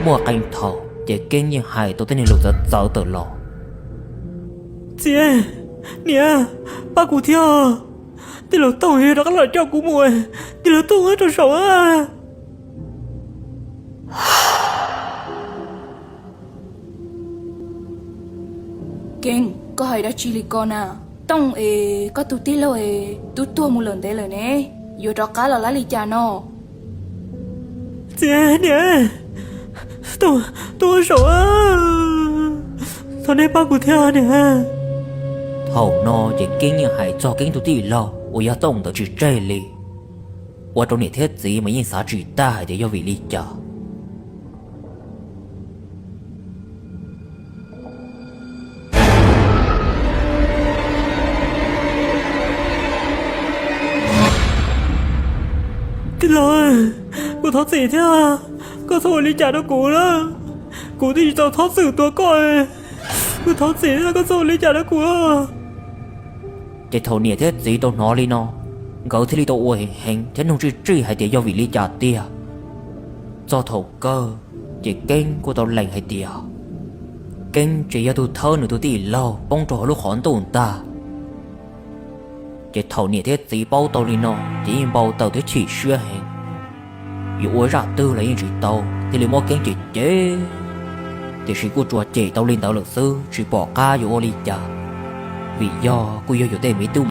Muaj qee thaum ces Keeb yeej hais tau tej niag lus txawv txawv tawm los. Txiv, niam, pab kuv thiab. Tij laug Tooj yog rov qab los coj kuv mus, tij laug Tooj rau saum. Keeb, koj hais dab tsi li ko na? Tooj es koj tus tij laug es twb tuag mus lawm ntev lawm ne, yuav rov qab los lab li cas no? Txiv, niam, Tooj tuag saum, thov nej pab kuv thiab niam. Thaum no ces Keeb yeej hais txog Keeb tus tij laug uas yog Tooj ntawd tsis tseg li, ua rau niam thiab txiv mas yeej xav tsis tag hais tias yog vim li cas. Tij laug, kuv thov txim thiab, koj txhob ua li cas rau kuv na. Kuv twb tsis tau txhob txwm tua koj, kuv thov txim thiab, koj txhob ua li cas rau kuv. Ces thaum niam thiab txiv tau hnov li no, nkawd thiaj li tau ua heev heev thiab nug tsij tsij hais tias yog vim li cas tiag. Txog thaum kawg, ces Keeb kuj tau lees hais tias Keeb tseem yog tus thawb nws tus tij laug poob rau hauv lub qhov ntuj ntag. Ces thaum niam thiab txiv paub tau li no ces yeej npau taws thiab chim siab heev, yuav ua zaj twg los yeej tsis tau, thiaj li muab Keeb cem cem. Tiam sis kuj tsuas cem tau li ntawd lawm xwb, tsis pom qab yuav ua li cas, vim yog kuj yog yus tej me tub